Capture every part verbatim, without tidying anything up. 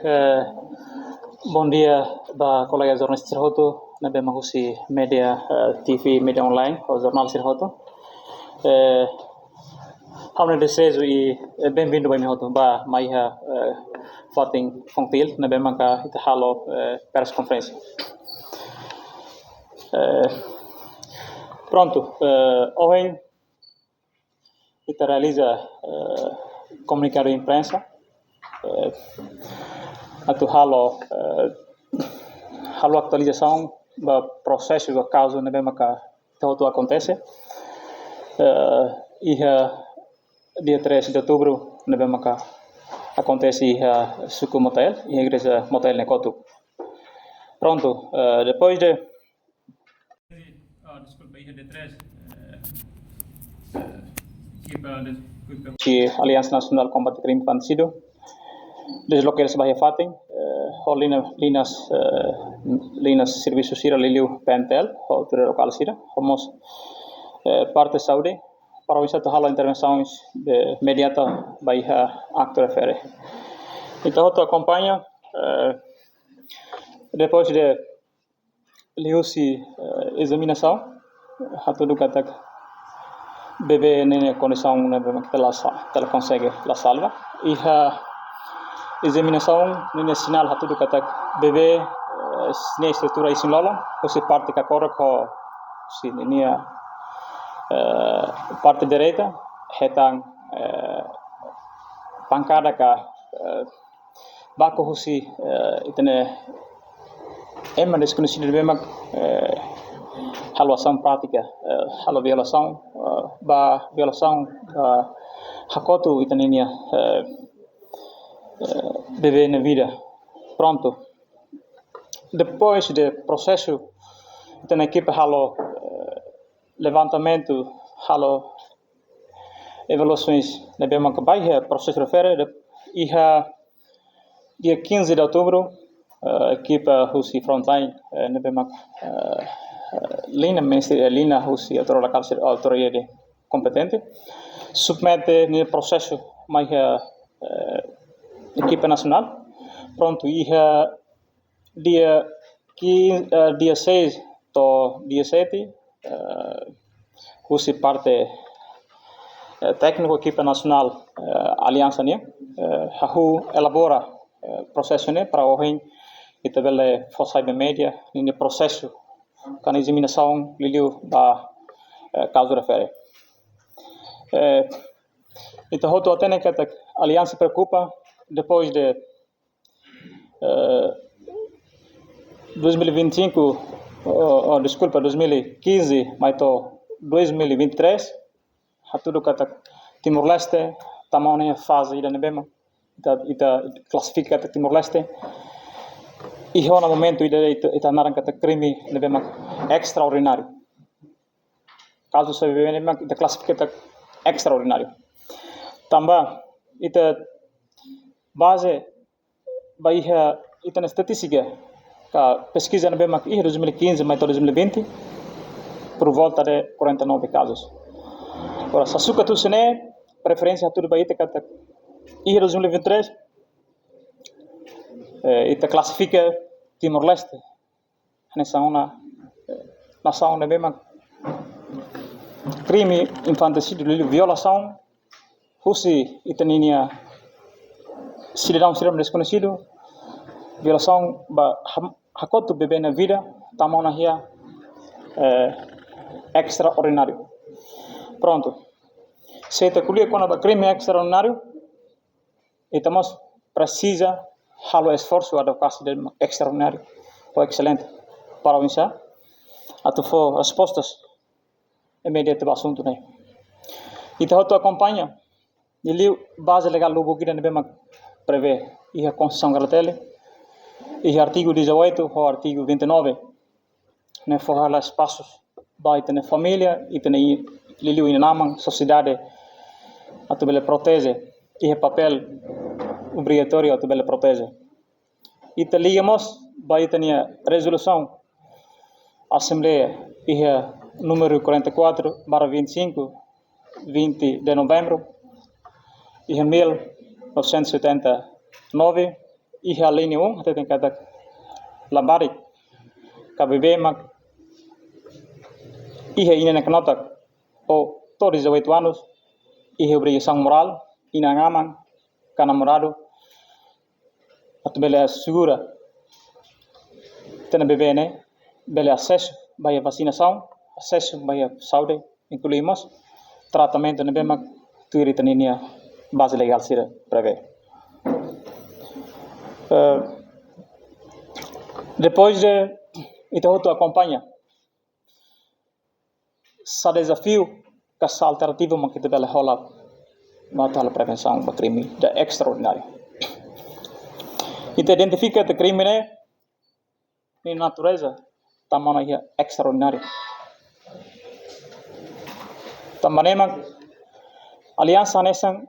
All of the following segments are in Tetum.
Eh, bondia ba kolega jornalista sira hotu, ne'ebé mak husi media, eh, T V, media online, ho jornál sira hotu. Eh, ha'u-nia dezeju i, eh, benvindu ba imi hotu ba mai iha, eh, fatin FONGTIL, ne'ebé maka ita halo, eh, press conference. Eh, prontu, eh, ohin ita realiza, eh, komunikadu imprensa, eh, atu halo, eh, halo atualizasaun ba prosesu ba kazu ne'ebé maka ita hotu akontese. Eh, iha dia três de outubro ne'ebé maka akontese iha suku Motael, iha igreja Motael nia kotuk. Prontu, eh, depois de Ah, deskulpa, iha dia três, eh, eh, ekipa, deskulpa. Husi Aliansa Nasionál Kombate Krime Infantisidu desloka sira ba iha fatin, eh, ho liña, liñas, eh, liñas servisu sira liuliu P N T L, ho autoridade lokál sira, ho mós, eh, parte saúde, para oinsá atu halo intervensaun de imediata ba iha aktu refere. Entaun, atu akompaña, eh, depois de liuhusi, eh, ezaminasaun, hatudu katak bebé ne'e kondisaun ne'ebé mak ita la sa-, ita la konsege, la salva. Iha ezaminasaun ninia sinál hatudu katak bebé, eh, nia estrutura isin-lolon, husi parte kakorok ho husi ninia, eh, parte direita, hetan, eh, pankada ka, eh, baku husi, eh, ita-nia ema deskoñesidu ne'ebé mak, eh, halo asaun prátika, eh, halo violasaun, eh, ba violasaun, eh, hakotu ita ninia, eh, eh, bebé nia vida. Prontu. Depois de prosesu, ita-nia ekipa halo, eh, levantamentu, halo evaluasaun ne'ebé mak ba iha prosesu refere, de, iha dia quinze de outubro, eh, ekipa husi Frontline, eh, ne'ebé mak, eh, eh, liña ministri-, eh, liña husi autoridade lokál, autoridade kompetente, submete nia prosesu mai iha, eh, ekipa nasionál. Prontu, iha dia quinze, eh, dia seis to'o dia sete, eh, husi parte, eh, tékniku ekipa nasionál, eh, Aliansa nian, eh, hahú elabora, eh, prosesu ne'e para ohin ita bele fó sai ba media ninia prosesu ka ninia ezaminasaun liuliu ba, eh, kazu refere. Eh, ita hotu hatene katak Aliansa preokupa depois de eh, dois mil e vinte e cinco, oh, oh, deskulpa, dois mil e quinze, mai to'o dois mil e vinte e três, hatudu katak Timor-Leste tama ona iha faze ida ne'ebé mak ita, ita klasifika katak Timor-Leste iha ona momentu ida ita, ita naran katak krime ne'ebé mak estraordináriu. Kazu saida ne'ebé mak ita klasifika katak estraordináriu. Tanba ita baze ba iha ita-nia estatístika ka peskiza ne'ebé mak iha dois mil e quinze mai to'o dois mil e vinte, por volta de quarenta e nove casos. Agora, se ita sukat husi ne'e, preferénsia hatudu ba ita katak iha dois mil e vinte e três, eh, ita klasifika Timor-Leste hanesan ona, eh, nasaun ne'ebé mak krime infantisídiu, liuliu violasaun husi ita ninia sidadaun sira deskoñesidu, violasaun ba ham-, hakotu bebé nia vida, tama ona iha, eh, estraordináriu. Prontu. Se ita ko'alia kona-ba krime estraordináriu, ita mós presiza halo esforsu advokasia estraordináriu ou excelente para oinsá atu fó respostas imediatas ba asuntu ne'e. Ita hotu akompaña, liuliu baze legál lubuk ida ne'ebé mak prevee iha Konstituisaun Karena Tele, iha artigu dezoito ho artigu vinte e nove, ne'e fó hela espasu ba ita-nia família, ita-nia i-, liuliu inan-aman, sosiedade, atu bele proteje, iha papél obrigatóriu atu bele proteje. Ita liga mós ba ita-nia rezolusaun Asembleia iha númeru quarenta e quatro barra vinte e cinco, vinte de novembro, iha mil novecentos e setenta e nove, iha alínea um hateten katak labarik ka bebé mak iha inan-aman kanotak ou to'o dezoito anos, iha obrigasaun morál, inan-aman ka namoradu, atu bele asegura tiha ona bebé ne'e bele asesu ba iha vasinasaun, asesu ba iha saúde, inklui mós tratamentu ne'ebé mak tuir ita-nia baze legál sira prevee. Eh, depois de ita hotu akompaña, sá dezafiu ka sá alternativa mak ita bele hola ba atu halo prevensaun ba krime ida estraordináriu. Ita identifika katak krime ne'e, nia natureza tama ona iha estraordináriu. Tanba ne'e mak Aliansa hanesan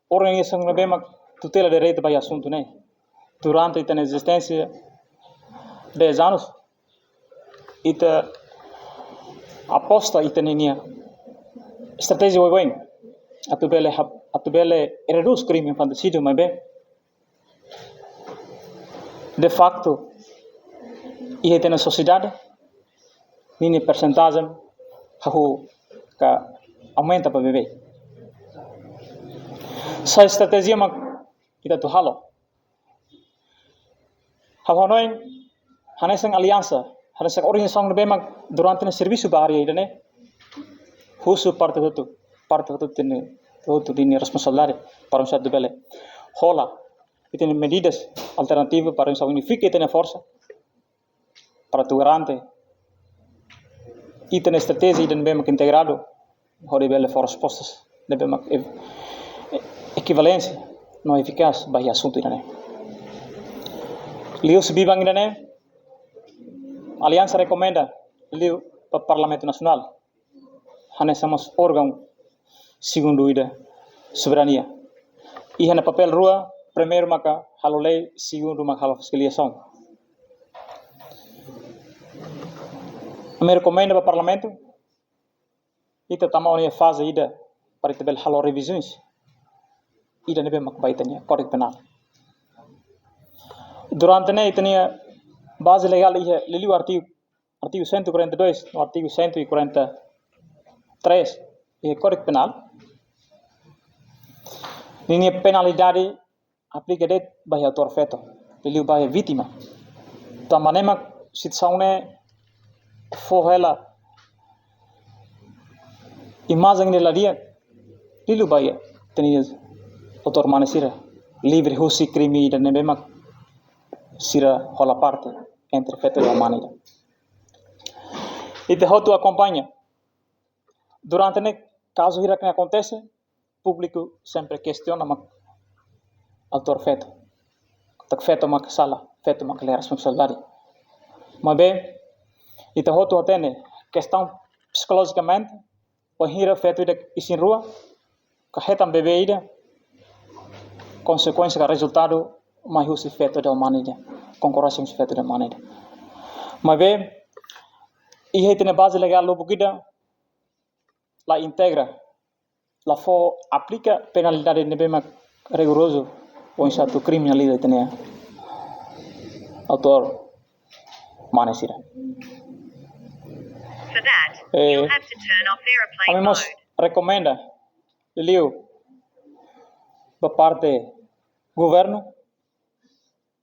organizasaun ne'ebé mak tutela diretu ba iha asuntu ne'e. Durante ita-nia ezisténsia dez anos, ita aposta ita-nia estratéjia oioin atu bele hap-, atu bele redús krime infantisídiu, maibé de facto iha ita-nia sosiedade ninia persentajen hahú ka aumenta ba beibeik. Sá estratéjia mak ita atu halo? Ha'u hanoin hanesan Aliansa, hanesan organizasaun ne'ebé mak durante ne'e servisu ba área ida-ne'e, husu parte hotu, parte hotu tenke, hotu tenke responsabilidade para oinsá atu bele hola ita-nia medidas alternativas para oinsá unifika ita-nia forsa para atu garante ita-nia estratéjia ida ne'ebé mak integradu hodi bele fó respostas ne'ebé mak e-, e-, ekivalénsia no efikás ba iha asuntu ida-ne'e. Liuhusi biban ida-ne'e, Aliansa rekomenda liu ba Parlamentu Nasionál hanesan mós órgaun segundu ida soberania. Iha nia papél rua, primeiru maka halo lei, segundu maka halo fiskalizasaun. Ami rekomenda ba Parlamentu, ita tama ona iha faze ida para ita bele halo revizaun ida ne'ebé mak ba ita-nia Kódigu Penál. Durante ne'e ita-nia baze legál iha liuliu artigu, artigu cento e quarenta e dois no artigu cento e quarenta e três iha Kódigu Penál, ninia penalidade aplika de'it ba iha autór feto, liuliu ba iha vítima. Tanba ne'e mak situasaun ne'e fó hela imajen ida la di'ak, liuliu ba iha ita-nia autór mane sira, livre husi krime ida ne'ebé mak sira hola parte entre feto ho mane ida. Ita hotu akompaña. Durante ne'e kazu hirak ne'e akontese, públiku sempre kestiona mak autór feto. Katak feto mak sala, feto mak la iha responsabilidade. Maibé, ita hotu hatene, kestaun psikolojikamente, wainhira feto ida isin-rua, ka hetan bebé ida, konsekuénsia ka rezultadu mai husi feto ida ho mane ida, konkorrente husi feto ida ho mane ida. Maibé, iha ita-nia baze legál lubuk ida, la integra, la fó aplika penalidade ne'ebé mak rigorozu, oinsá atu kriminaliza ita-nia autór mane sira. For that, eh, you'll have to turn off aeroplane mode. Ami mós rekomenda, liuliu ba parte governu,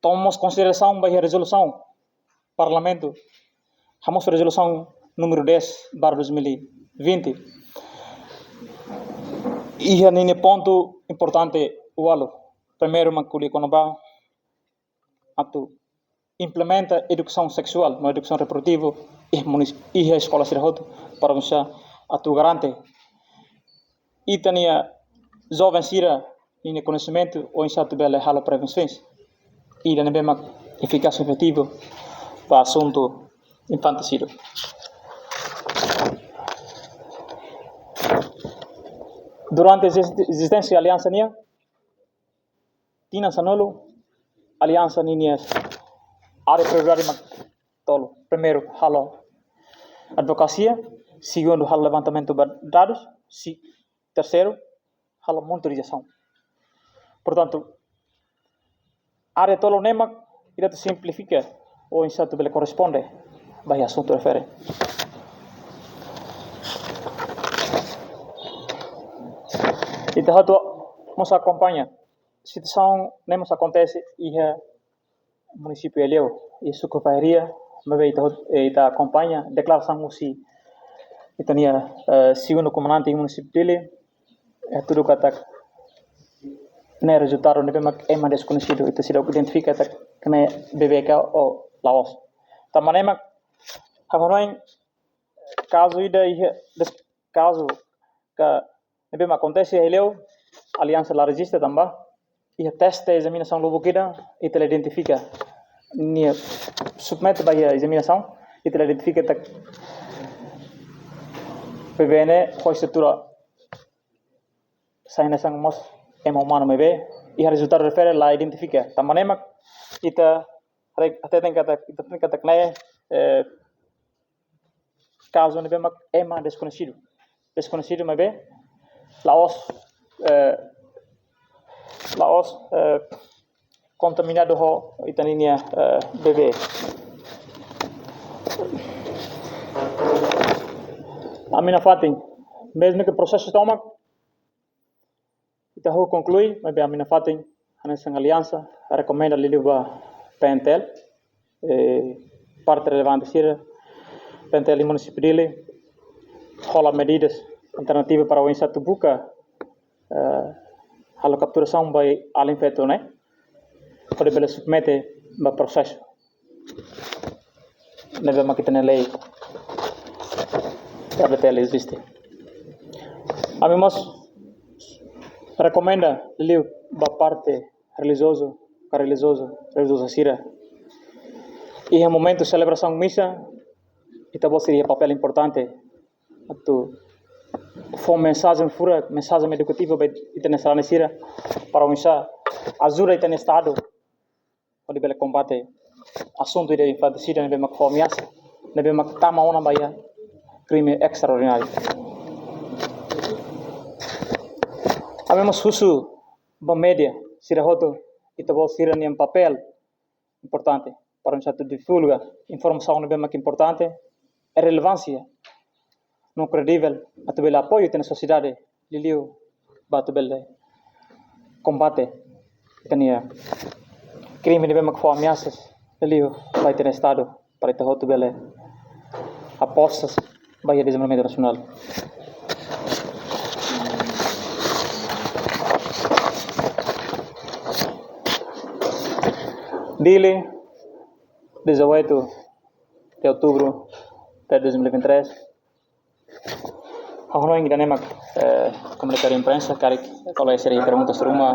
toma mós konsiderasaun ba iha rezolusaun Parlamentu, hamosu rezolusaun númeru dez barra dois mil e vinte. Iha ninia pontu importante ualu. Primeiru mak ko'alia kona-ba atu implementa edukasaun seksuál no edukasaun reprodutivu iha munis-, iha eskola sira hotu para oinsá atu garante ita-nia joven sira ninia koñesimentu oinsá atu bele halo prevensaun ida ne'ebé mak efikás, efetivu ba asuntu infantisídiu. Durante ezis-, ezisténsia Aliansa nian, tinan sanulu, Aliansa ninia área prioridade mak tolu. Primeiru, halo advokasia. Segundu, halo levantamentu ba dadus. Si-, terseiru, halo monitorizasaun. Portantu, área tolu ne'e mak ita atu simplifika oinsá atu bele korresponde ba iha asuntu refere. Ita hotu mós akompaña situasaun ne'e mós akontese iha munisípiu Aileu, iha suku Bairria, maibé ita hot-, eh, ita akompaña deklarasaun husi ita-nia, eh, segundu komandante iha munisípiu Dili, eh, hatudu katak ne'e rezultadu ne'ebé mak ema deskoñesidu, ita seidauk identifika katak ne'e bebé ka ou la'ós. Tanba ne'e mak ha'u hanoin kazu ida iha des-, kazu ka ne'ebé mak akontese iha Aileu, aliansa la rejista tanba iha teste ezaminasaun lubuk ida, ita la identifika, nia submete ba iha ezaminasaun, ita la identifika katak bebé ne'e ho estatura sai hanesan mós ema umanu maibé iha rezultadu refere la identifika. Tanba ne'e mak ita re-, hateten katak, ita hateten katak ne'e, eh, kazu ne'ebé mak ema deskoñesidu. Deskoñesidu maibé la'ós, eh, la'ós, eh, kontaminadu ho ita-nia, eh, bebé. Ami nafatin, mezmu ke prosesu tomak ita hahú konklui, maibé ami nafatin, hanesan aliansa, rekomenda liuliu ba P N T L, eh, parte relevante sira, P N T L iha munisípiu Dili, hola medidas alternativas para oinsá atu buka, eh, halo kapturasaun ba alin feto ne'e, hodi bele submete ba prosesu ne'ebé mak ita-nia lei R D T L eziste. Ami mós rekomenda liuliu ba parte relijiozu, ka relijiozu, relijioza sira. Iha momentu selebrasaun misa, ita-boot sira iha papél importante atu fó mensajen furak, mensajen edukativa ba ita-nia sarani sira, para oinsá ajuda ita-nia Estadu hodi bele kombate asuntu ida infantisida ne'ebé mak fó ameasa, ne'ebé mak tama ona ba iha krime estraordináriu. Ami mós husu ba média sira hotu, ita-boot sira-nia papél importante para oinsá atu divulga informasaun ne'ebé mak importante, relevante no kredivel, atu bele apoiu ita-nia sosiedade liuliu ba atu bele kombate ita-nia krime ne'ebé mak fó ameasas liuliu ba ita-nia Estadu, para ita hotu bele aposta ba iha dezenvolvimentu nasionál. Dili, dezoito de outubro de dois mil e vinte e três. Ha'u hanoin ida-ne'e mak, eh, komunikadu imprensa, karik kolega sira iha perguntas ruma.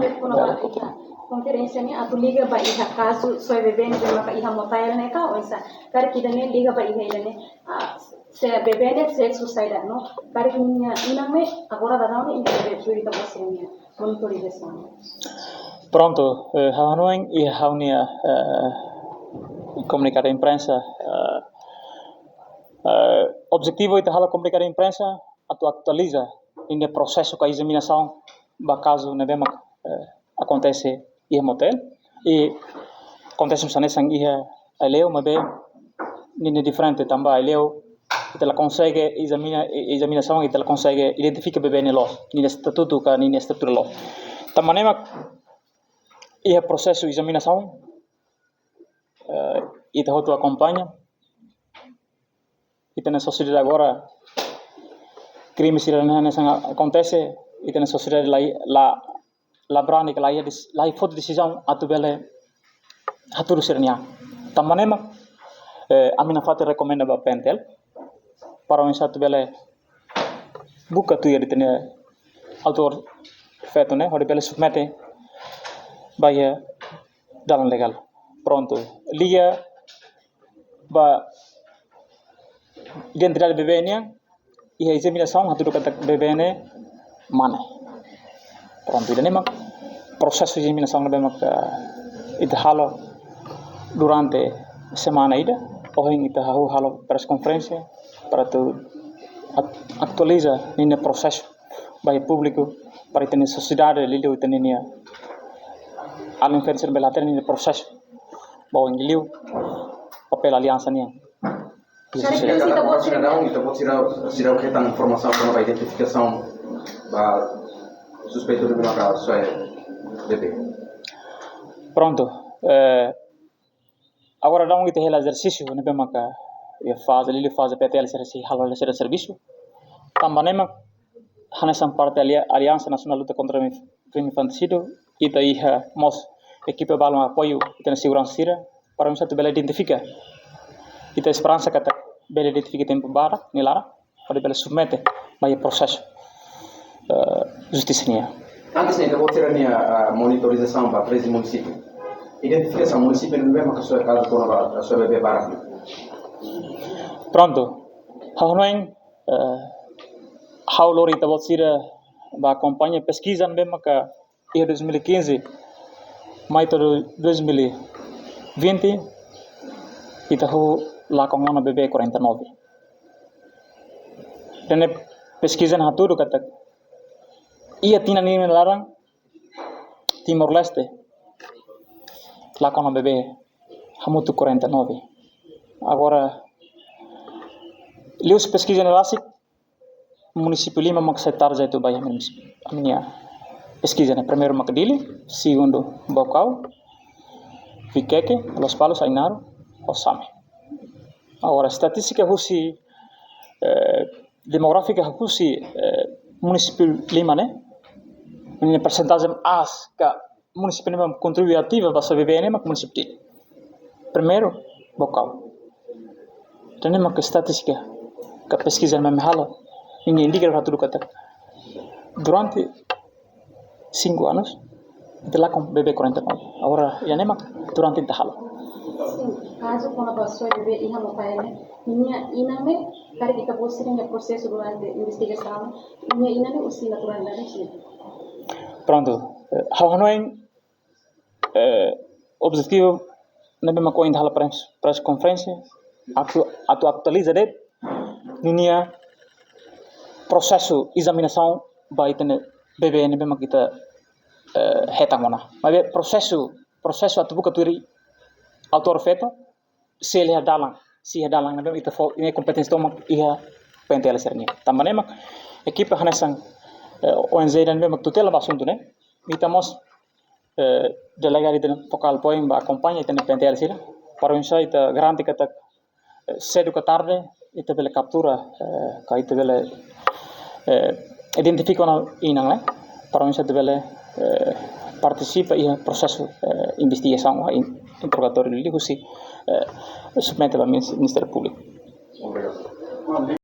Konferénsia ne'e atu liga ba iha kazu soe bebé ne'ebé maka iha motael ne'e ka oinsá? Karik ida-ne'e liga ba iha ida-ne'e, ah, se bebé ne'e seksu saida no? Karik ninia inan ne'e agora daudaun ne'e iha bebé juri ka bosenia monitorizasaun. Prontu, eh, ha'u hanoin iha ha'u-nia, eh, komunikadu imprensa, eh, eh, objetivu ita halo komunikadu imprensa atu atualiza ninia prosesu ka ezaminasaun ba kazu ne'ebé mak, eh, akontese iha motael. I akontese mós hanesan iha Aileu, maibé ninia diferente tanba Aileu ita la konsege ezamina, e-, ezaminasaun, ita la konsege identifika bebé ne'e loos, ninia estatutu ka ninia estatura loos. Tanba ne'e mak iha prosesu ezaminasaun, eh, ita hotu akompaña, ita-nia sosiedade agora, krime sira-ne'e hanesan akontese, ita-nia sosiedade la, la, la brani ka la iha des-, la iha foti desizaun atu bele hatudu sira-nia an. Tanba ne'e mak, eh, ami nafatin rekomenda ba P N T L, para oinsá atu bele buka tuir ita-nia autór feto ne'e, hodi bele submete ba iha dalan legál. Prontu. Liga ba identidade bebé nian, iha ezaminasaun hatudu katak bebé ne'e mane. Prontu, ida-ne'e mak prosesu ezaminasaun ne'ebé mak, eh, ita halo durante semana ida, ohin ita hahú halo press conference para atu at-, atualiza ninia prosesu ba iha públiku, para ita-nia sosiedade liuliu ita-nia alin fencer bele hatene nia prosesu ba oin liu papél aliansa nian. Sira Sira kata ita-boot sira, ita-boot sira, sira hetan informasaun kona-ba identifikasaun ba suspeitu ne'ebé maka soe bebé. Prontu. Eh, agora daudaun ita hela ezersísiu ne'ebé maka iha faze, liuliu faze P T L sira sei halo sira servisu. Tanba ne'e mak hanesan parte alia-, Aliansa Nasionál Luta Kontra Krime Infantisídiu, ita iha mós ekipa balun apoiu ita-nia seguransa sira, para oinsá atu bele identifika. Ita esperansa katak bele identifika tempu badak nia laran, para bele submete ba iha prosesu, eh, justisa nian. Antes ne'e, ita-boot sira-nia, ah, monitorizasaun ba treze munisípiu. Identifikasaun munisípiu ne'ebé maka soe kazu kona-ba soe bebé barak ne'e. Prontu. Ha'u hanoin, eh, ha'u lori ita-boot sira ba akompaña peskiza ne'ebé maka iha dois mil e quinze mai to'o dois mil e vinte, ita hahú lakon ona bebé quarenta e nove. Entaun peskiza ne'e hatudu katak iha tinan ida nia laran Timor-Leste lakon ona bebé hamutuk quarenta e nove. Agora, liuhusi peskiza ne'e rasik, munisípiu lima mak sai target atu ba iha munisípiu. Ami-nia peskiza ne'e primeiru mak Dili, segundu Baucau, Viqueque, Lospalos, Ainaro, ho Same. Agora estatístika husi, eh, demográfika husi, eh, munisípiu lima ne'e, nia persentajen aas ka munisípiu ne'ebé kontribui ativa ba soe bebé ne'e mak munisípiu Dili. Primeiru, Baucau. Entaun ne'e mak estatístika ka peskiza ne'ebé ami halo, nia indika hatudu katak durante cinco anos ita lakon bebé quarenta e nove. Agora, iha ne'e mak durante ita halo. Sin, kazu kona-ba soe bebé iha Motael ne'e, ninia inan ne'e, karik ita-boot sira-nia prosesu durante investigasaun, ninia inan ne'e husi naturalidade sira. Prontu. Eh, ha'u hanoin, eh, objetivu ne'ebé mak ohin ita halo press, press conference, atu, atu atualiza de'it ninia prosesu ezaminasaun ba ita-nia bebé ne'ebé mak ita, eh, hetan ona. Maibé prosesu, prosesu atu buka tuir autór feto, sei iha dalan, sei iha dalan ne'ebé ita fó, ne'e kompeténsia tomak iha P N T L sira-nian. Tanba ne'e mak ekipa hanesan, eh, O N G ne'ebé mak tutela ba asuntu ne'e, ita mós, eh, delega ita-nia focal point ba akompaña ita-nia P N T L sira, para oinsá ita garante katak, eh, sedu ka tarde ita bele kaptura, eh, ka ita bele, eh, identifika ona inan ne'e, para oinsá ita bele, eh, partisipa iha prosesu, eh, investigasaun, ah, in-, interrogatóriu liuhusi, eh, submete ba Minis-, Ministériu Públiku. Obrigadu.